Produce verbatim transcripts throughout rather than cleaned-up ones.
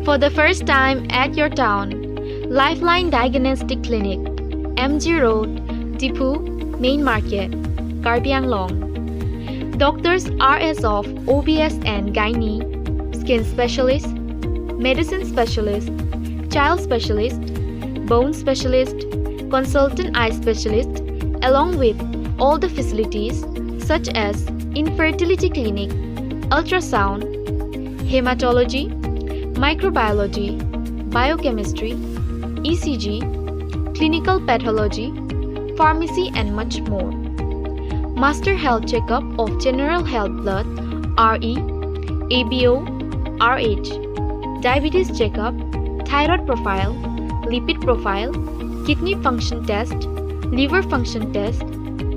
For the first time at your town, Lifeline Diagnostic Clinic, M G Road, Diphu, Main Market, Karbi Anglong. Doctors are as of O B S and gynae, skin specialist, medicine specialist, child specialist, bone specialist, consultant eye specialist, along with all the facilities such as infertility clinic, ultrasound, hematology, microbiology, biochemistry, E C G, clinical pathology, pharmacy, and much more. Master health checkup of general health blood, R E, A B O, R H, diabetes checkup, thyroid profile, lipid profile, kidney function test, liver function test,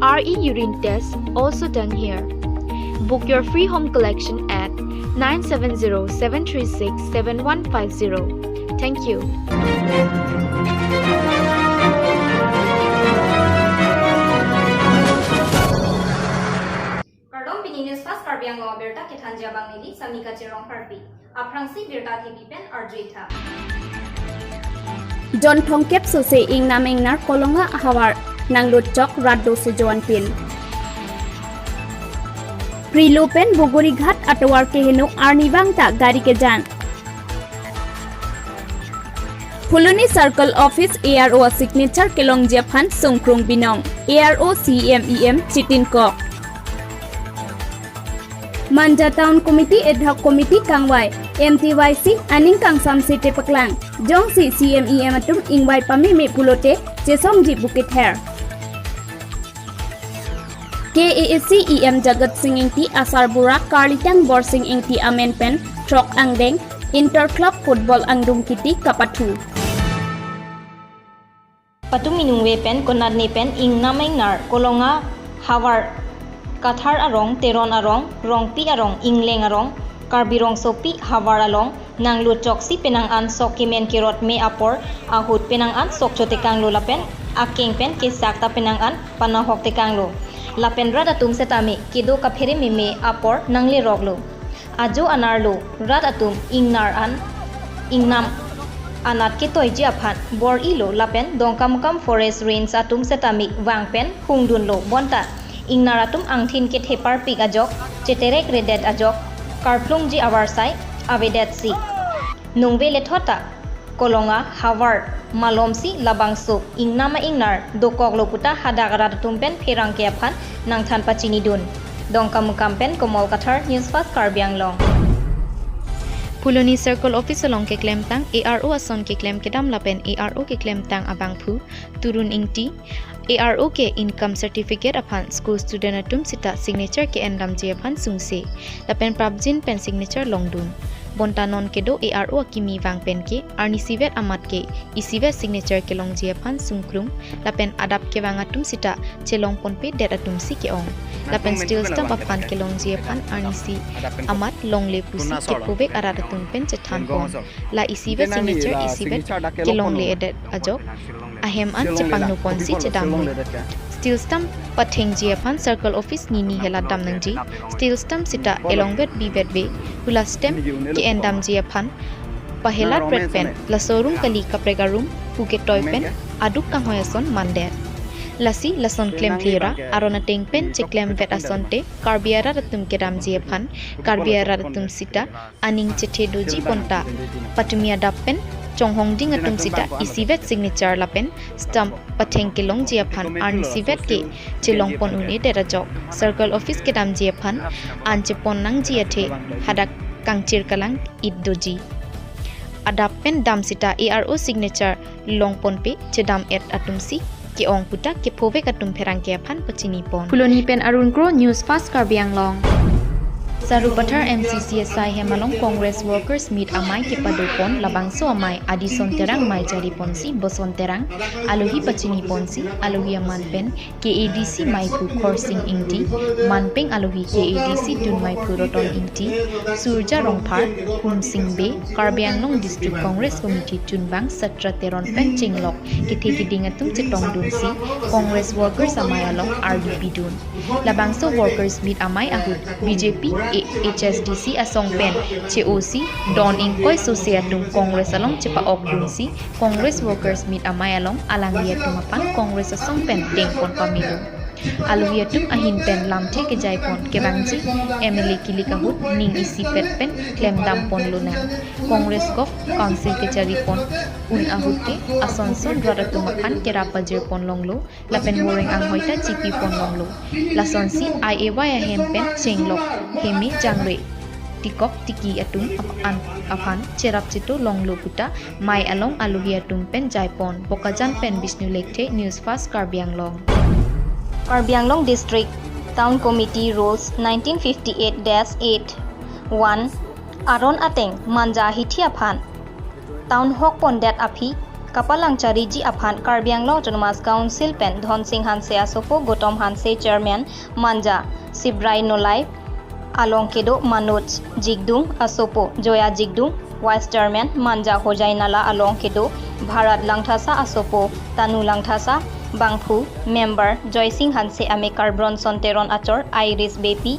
R E urine test also done here. Book your free home collection at nine seven zero seven three six seven one five zero. Thank you. Kardom, pini News Fast Karbi Anglong abirta kethanji abang neli Samika Chirong Harpi. Aphrangsi birta thepi pen arju-i tha. Jon thomkep sose ingnam ingnar Kolonga havar nanglut chok rat do sujoan pin. Prilo pen Bogorighat atovar keheno arnivang ta gari kejang. Phuloni Circle Office A R O a signature kelongji aphan sungkrung binong, A R O C M E M chitinkok. Manja Town Committee Ad Hoc Committee kangvai, M T Y C aning kangsam site paklang, jongsi C M E M atum ingvai pameme pulote chesongji bukit her. K A A C E M Jagat Sing Engti asarbura karlitang Borsing Engti amen pen throk angdeng inter club football angdung kiti kapathu. Patumi nungve pen konatne pen ingnam ingnar Kolonga havar Kathar arong, Teron arong, Rongpi arong, Ingleng arong, Karbi Rongsopi havar along nanglut choksi penang an sok kemen kerot me apor ahut penang an sok chotekanglo lapen akeng pen kesak ta penang an panahok tekanglo. Lapen rat atum setame kedo kaphere meme apor nangleroklo. Ajo anerlo rat atum ingnar an ingnam anat ketoiji aphan bor-ilo lapen Dongkamukam Forest Range atum setame vang pen hungdunlo bonta ingnar atum angthin kethe parpik ajok, cheterek redet ajok, karplungji avarsai avedetsi. Nungve lethot ta Kolonga havar malomsi labangso ingnam ingnar dokoklo puta hadak rat atum pen pherangke aphan nangthan pachinidun. Dongkamukam pen Komol Kathar, News Fast Karbi Anglong. Phuloni Circle Office along keklemtang A R O ason keklem kedam lapen A R O keklemtang abangphu Turun Engti, A R O ke income certificate aphan school student atum sita signature ke-endamji aphan sungse lapen prapjin pen signature longdun. Bonta non kedo A R O akimi vang pen ke arnisivet amat ke isivet signature kelongji aphan sungkrung lapen adap kevang atum sita chelongponpedet atumsi ke-ong. Lapen steel stamp aphan kelongji aphan arnisi amat longle pusi kephovek arat atum pen chethanpon. La isivet signature isivet kelongle-edet ajok ahem an chepangnoponsi chedamlo. Steel stamp pathengji aphan Circle Office nini hela damnangji. Steel stamp sita elongvet bivetve, hu la stamp ke-endamji aphan pahelatpret pen laso arum kali kaprek arum pu ketoi pen aduk kanghoi ason mandet. Lasi lason klemphli ra aron ateng pen cheklemvet asonte Karbi arat atum kedamji aphan Karbi arat atum sita aning chethe doji bonta patumi adap pen chonghongding atum sita isivet signature lapen stamp patheng kelongji aphan arnisivet ke chelongpon un-edet ajok Circle Office kedamji aphan an chepon nangji athe hadak kangchir kalang-it doji. Adap pen dam sita A R O signature longponpe chedam-et atumsi ke-ong puta kephovek atum pherangke aphan pachinipon. Phuloni pen Arun Kro, News Fast Karbi Anglong. Sarupathar M C C S I hem along Congress Workers Meet amei kepadopon, labangso amei Adison Terang mei jariponsi Boson Terang alohi pachiniponsi alohi aman pen K A D C meiphu Khorsing Engti, manpeng alohi K A D C dun meiphu Roton Engti, Surja Rongphar, Humsing Bey, Karbi Anglong District Congress Committee chunbang Satra Teron pen chenglok kethe keding atum chetongdunsi Congress Workers amei along ardi pidun. Labangso Workers Meet amei ahut B J P, H S D C asong pen che-osi don ingkoi sose atum Congress along chepa-okdunsi Congress Workers Meet amei along alangli atum aphan Congress asong pen dengpon pamelo. Alohi atum ahin pen lamthe kejaipon kevangji M L A kilik ahut ning isipet pen klemdamponlonang. Congress Govt Council kecharipon un ahut ke asonson rat atum aphan kerap pajirpon longlo lapen moreng anghoi ta chipipon longlo. Lasonsi I A Y ahem pen chenglok heme jangre tikok tiki atum ap-, an-, aphan cherap cheto longlo puta mei along alohi atum pen jaipon. Bokajan pen Bishnu Lekthe, News Fast Karbi Anglong. Karbi Anglong District Town Committee Rules nineteen fifty-eight dash eight one aron ateng Manja hithi aphan town hokpondet aphi kapalangchariji aphan Karbi Anglong Autonomous Council pen Dhonsing Hanse asopo, Gautam Hanse Chairman Manja, Sibrai Nolai along kedo Manoj Jigdung asopo, Joya Jigdung Vice Chairman Manja, Hojai Nala along kedo Bharat Langthasa asopo, Tanu Langthasa bangphu, member Joysing Hanse amekar Bronson Teron achor, Iris Beypi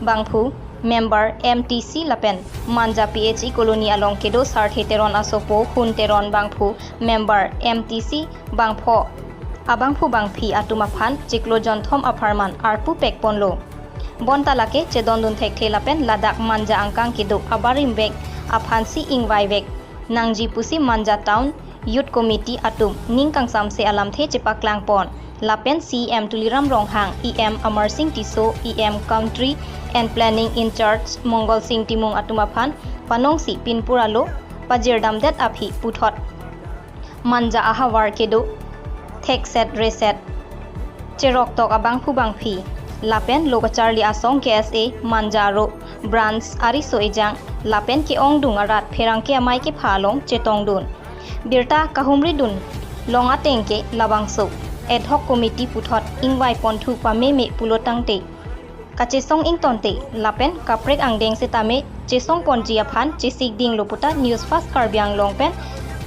bangphu, member M T C lapen Manja P H E Colony along kedo Sarthe Teron asopo, Hun Teron bangphu, member M T C bangpho abangphu bangphi atum aphan chiklo jonthom apharman arpu pekponlo. Bonta lake chedondun thekthe lapen ladak Manja angkang kedo abarim vek aphansi ingvai vek nangji pusi Manja Town Youth Committee atum ning kangsamse alamthe chepaklangpon. Lapen C E M Tuliram Ronghang, E M Amarsing Tisso, E M Country and Planning in-charge Mongolsing Timung atum aphan panongsi pinpur alo pajirdamdet aphi puthot Manja ahavar kedo thekset reset cheroktok abangphu bangphi lapen lo kacharli asong K S A Manja aro branch ariso ejang lapen ke-ongdung arat pherangke amei kepha along chetongdun. Birta kahumridun long ateng ke labangso ad hoc committee puthot ingvaiponthu pameme pulo tangte kachesong ingtonte lapen kaprek angdeng setame chesongponji aphan chesikdinglo puta News Fast Karbi Anglong pen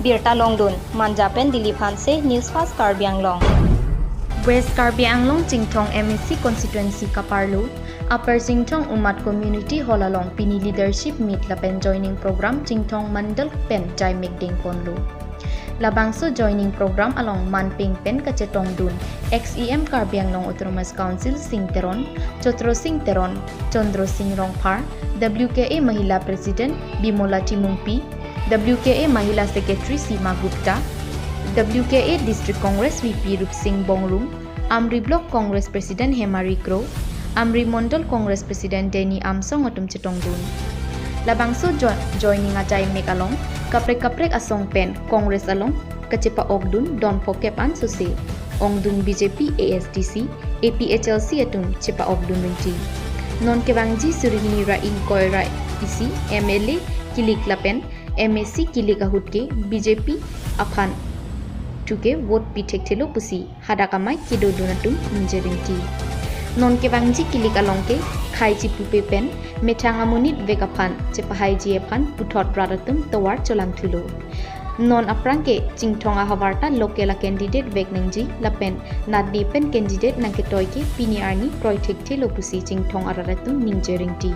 birta longdun. Manja pen Dilip Hanse, News Fast Karbi Anglong. West Karbi Anglong Chinthong M A C constituency kaparlo Upper Chinthong Umad Community Hall along pini leadership meet lapen joining program Chinthong Mandal pen jaimek dengponlo. Labangso joining program along manpeng pen kachetongdun ex E M Karbi Anglong Autonomous Council Sing Teron, Chotro Sing Teron, Chandra Sing Rongphar, W K A Mahila President Bimola Timungpi, W K A Mahila Secretary Sima Gupta, W K A District Congress V P Rupsing Bongrung, Amri Block Congress President Hemari Kro, Amri Mondol Congress President Denny Amsong atum chetongdun. Labangso jo-, joining ajaimek along kaprek kaprek asong pen Congress along kachepa-okdun don phokep an sose ongdung B J P, A S D C, A P H L C atum chepa-okdun ringti. Non kevangji suri hini ra ingkoi ra isi M L A kilik lapen M A C kilik ahut ke B J P aphan thu ke vote pi thekthelo pusi hadak amei kedodun atum ningje ringti. Non kevangji kilik along ke khei chipupe pen methang amonit vek aphan chepahaiji aphan puthot rat atum tovar cholangthulo. Non aphrang ke Chinthong ahavar ta local a candidate vek nangji lapen natne pen candidate nangketoi ke pini arni kroi thekthelo pusi Chinthong arat atum ningje ringti.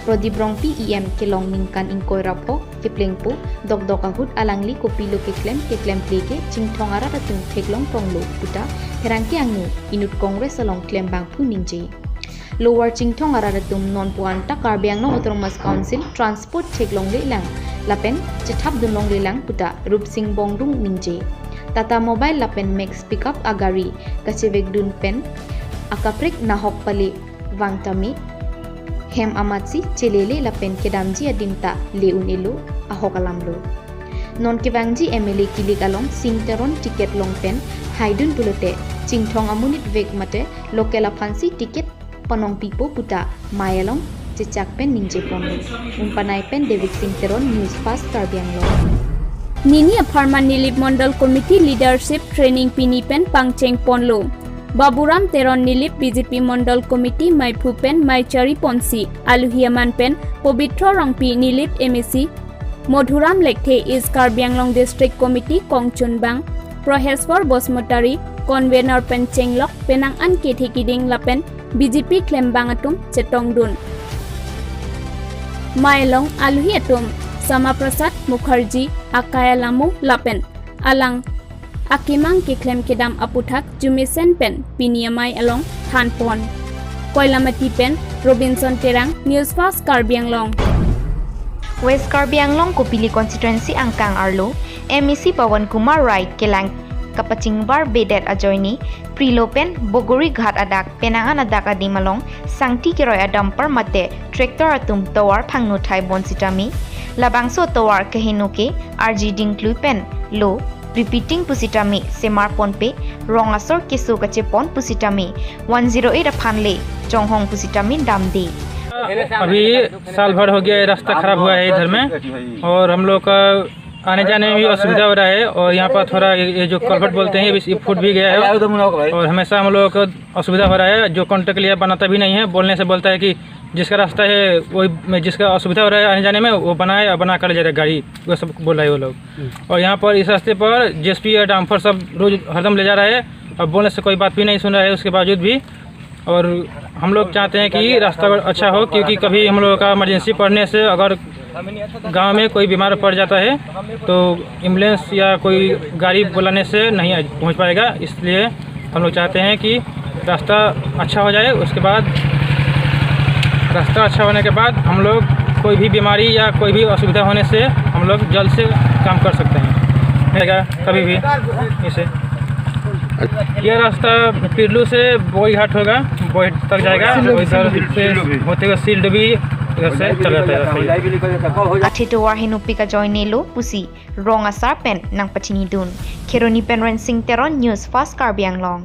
Prodip Rongpi E M kelong ningkan ingkoi ra pho keplengpo dokdok ahut alangli kopilo keklem keklemple ke Chinthong arat atum theklongtonglo puta pherangke angno inut Congress along klembangphu ningje. Lower Chinthong arat atum nonpu anta Karbi Anglong Autonomous Council transport theklonglelang lapen chethapdunlonglelang puta Rupsing Bongrung ningje. Tata Mobile lapen Max Pickup agari kachevekdun pen akaprek nahok pale vang tame hem amatsi chelele lapen kedamji adim ta le un-elo ahok alamlo. Non kevangji M L A kilik along Sing Teron ticket long pen haidun pulote Chinthong amonit vek mate local aphansi ticket panongpipo puta mei along chechak pen ningjeponlo. Umpanai pen David Sing Teron, News Fast Karbi Anglong. Nini apharman Nilip Mondol Committee Leadership Training pini pen pangchengponlo. Baburam Teron Nilip B J P Mondol Committee meiphu pen mei chariponsi alohi aman pen Pobitro Rongpi Nilip M A C, Madhuram Lekthe East Karbi Anglong District Committee kongchunbang, Proheswar Basumatary convener pen chenglok penang an kethe kiding lapen B J P klembang atum chetongdun. Mei along alohi atum Sama Prasad Mukherjee akai alamo lapen alang akemang keklem kedam aputhak jumesen pen pini amei along thanpon. Koilamati pen Robinson Terang, News Fast Karbi Anglong. West Karbi Anglong Kopili constituency angkang arlo M A C Pawan Kumar Rai kelang kapachingbar bedet ajoine Prilo pen Bogori Ghat adak penang an adak adim along sangti keroi a dumper mate tractor atum tovar phangno thai bon sitame, labangso tovar keheno ke arji dingklui pen lo repeating pusitame semar ponpe, rong asor keso kachepon pusitame, one zero eight aphan le chonghong pusitame damde. अभी साल भर हो गया है, रास्ता खराब हुआ है इधर में, और हम लोग का आने जाने में भी असुविधा हो रहा है। और यहाँ पर थोड़ा ये, ये जो कलवर्ट बोलते हैं, ये फूट भी गया है, और हमेशा हम लोगों को असुविधा हो रहा है। जो कॉन्ट्रैक्ट लिया बनाता भी नहीं है, बोलने से बोलता है कि जिसका रास्ता है वही, जिसका असुविधा हो रहा है आने जाने में, वो बनाए और बना कर ले जा रहा है गाड़ी, वो सब बोल रहा है वो लोग। और यहाँ पर इस रास्ते पर जेसीबी या डंपर सब रोज हरदम ले जा रहा है, और बोलने से कोई बात भी नहीं सुन रहा है उसके बावजूद भी। और हम लोग चाहते हैं कि रास्ता अच्छा हो, क्योंकि कभी हम लोगों का इमरजेंसी पड़ने से अगर गांव में कोई बीमार पड़ जाता है तो एम्बुलेंस या कोई गाड़ी बुलाने से नहीं आ- पहुंच पाएगा। इसलिए हम लोग चाहते हैं कि रास्ता अच्छा हो जाए, उसके बाद रास्ता अच्छा होने के बाद हम लोग कोई भी बीमारी या कोई भी असुविधा होने से हम लोग जल्द से काम कर सकते हैं, रहेगा कभी भी इसे। यह रास्ता पिरलू से बोईघाट होगा, बोईघाट तक जाएगा, उधर से होते हुए सीलडुबी, इधर से चला जाता है रास्ता। Athe tovar henopik ajoine lo pusi rong asar pen nangpachini dun. Kheroni pen Rensing Teron, News Fast Karbi Anglong.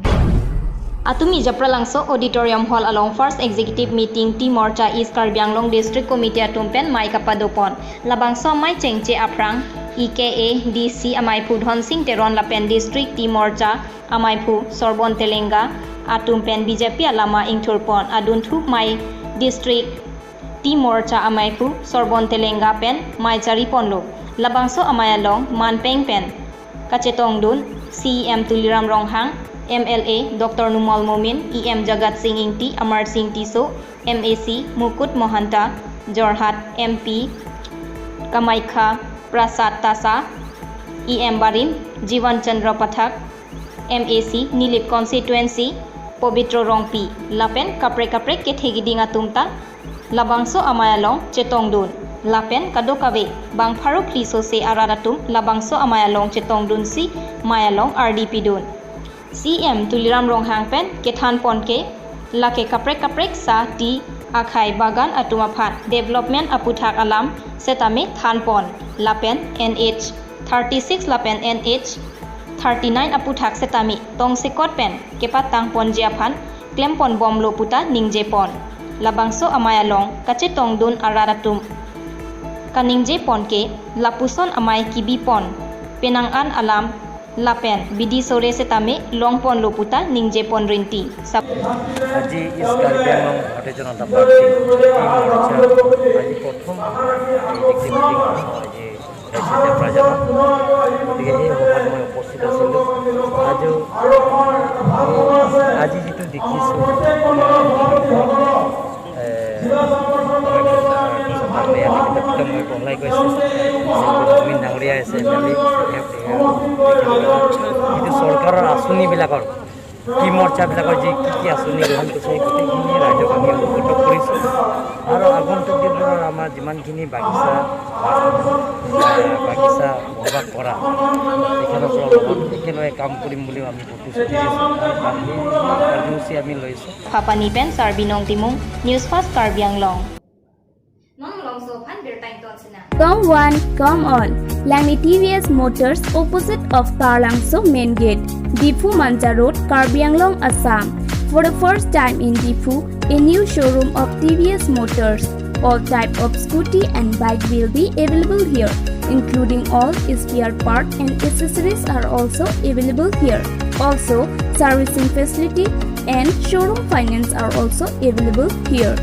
Atumi Japralangso Auditorium Hall along First Executive Meeting T Morcha East Karbi Anglong District Committee atum pen mei kapadopon. Labangso amei chengche aphrang E K A D C ameiphu Dhonsing Teron lapen District T Morcha ameiphu Sorbon Telenga atum pen B J P alama ingthurpon. Adunthu mei District T Morcha ameiphu Sorbon Telenga pen mei chariponlo. Labangso amei along manpeng pen kachetongdun C E M Tuliram Ronghang, M L A Doctor Numal Momin, E M Jagatsing Ingti, Amarsing Tisso, M A C Mukut Mahanta, Jorhat M P Kamakhya Prasad Tassar, E M barim Jiwan Chandra Pathak, M A C Nilip Constituency Pobitro Rongpi lapen kaprek kaprek kethe kiding atum ta labangso amei along chetongdun. Lapen kadokave bang pharo phli sose arat atum labangso amei along chetongdunsi mei along ardi pidun. C E M Tuliram Ronghang pen kethanpon ke lake kaprek kaprek sa ti akhei bagan atum aphan development aputhak alam setame thanpon lapen N H thirty six lapen N H thirty nine aputhak setame tongsekot pen kepatangponji aphan klemponbomlo puta ningjepon. Labangso amei along kachetongdun arat atum kaningjepon ke lapuson amei kibipon, penang an alam lapen bidi sore setame longponlo puta ningjepon rinti. Sap- আজি ইষ্ট কাৰ্বি আংলং ভাৰতীয় জনতা পাৰ্টি টি মৰ্চা আজি প্ৰথম এই degree meeting আজি হৈছে জেপ্ৰাজানত। গতিকে এই সভাত মই উপস্থিত আছিলোঁ। আজি, আজি যিটো দেখিছোঁ, এ, মই বহলাই কৈছোঁ, অমিন ডাঙৰীয়া আছে, এম এল এ, যিটো চৰকাৰৰ আঁচনিবিলাকৰ, টি মৰ্চাবিলাকৰ যি কি কি আঁচনি গ্ৰহণ কৰিছে, সেই গোটেইখিনি ৰাইজক আমি অৱগত কৰিছোঁ। আৰু আগন্তুক দিনবোৰৰ আমাৰ যিমানখিনি বাগিচা, বাগিচা বসবাস কৰা, তেখেতসকলৰ লগত একেলগে কাম কৰিম বুলিও আমি প্ৰতিশ্ৰুতি দিছোঁ। আৰু সেই কাৰ্যসূচী আমি লৈছোঁ। Phapani pen Sarbinong Timung, News Fast Karbi Anglong. Come one, come all. Langni T V S Motors, opposite of Taralangso Main Gate, Diphu Manja Road, Karbi Anglong, Assam. For the first time in Diphu, a new showroom of T V S Motors. All type of scooty and bike will be available here, including all spare part and accessories are also available here. Also, servicing facility and showroom finance are also available here.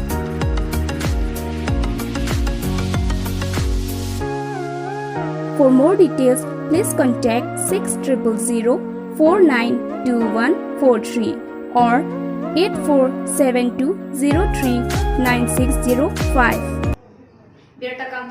For more details, please contact six triple zero four nine two one four three or eight four seven two zero three nine six zero five.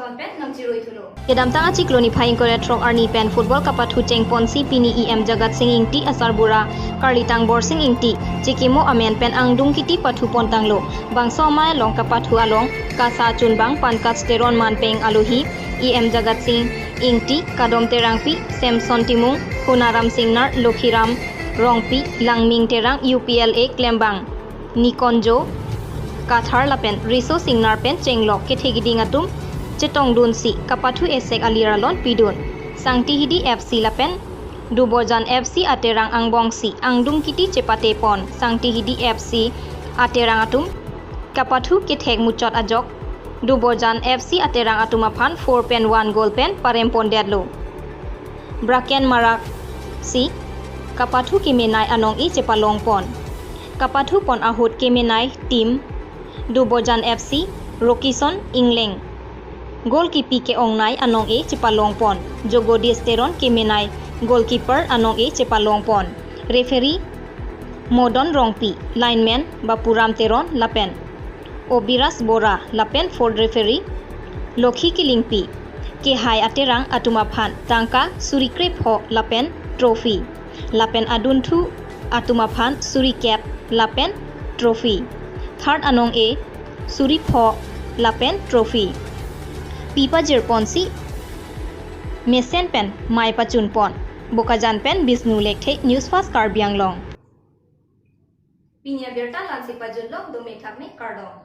Pen nangchiroi thulo. Kedamtang achiklo niphai ingkoi ra throk arni pen football kapathu chengponsi pini E M Jagat Sing Ingti asarbura karlitang Borsing Ingti chekimo amen pen angdung kiti pathu pontanglo. Bangso amei along kapathu along kasa chunbang Pankaj Teron manpeng alohi, E M Jagat Sing Ingti, Kadom Terangpi, Samson Timung, Hunaram Singnar, Lokhiram Rongpi, Langming Terang, U P L A klembang Nikonjo Kathar lapen Riso Singnar pen chenglok kethe kiding atum chetongdunsi kapathu esek alir alon pidun. Sangti Hidi F C lapen Duborjan F C aterang angbongsi angdung kiti chepatepon. Sangti Hidi F C aterang atum kapathu kethek muchot ajok Duborjan F C aterang atum aphan four pen one goal pen parempondetlo. Braken Maraksi kapathu kemenei anong-e chepalongpon. Kapathu pon ahut kemenei team Duborjan F C, Rokison Ingleng, goalkeeper ke-ongnei anong-e chepalongpon. Jogodish Teron kemenei goalkeeper anong-e chepalongpon. Referee Modon Rongpi, lineman Bapuram Teron lapen Obiras Bora lapen fourth referee Lokhi Kilingpi. Kehai aterang atum aphan tangka suri krepho lapen trophy, lapen adunthu atum aphan suri kep lapen trophy. Third anong-e suri pho lapen trophy. Pi pajirponsi mesen pen mei pachunpon. Bokajan pen Bisnu Lekthe, News Fast Karbi Anglong. Pini abirta la-ansi pajutlo, dome thakme, kardom.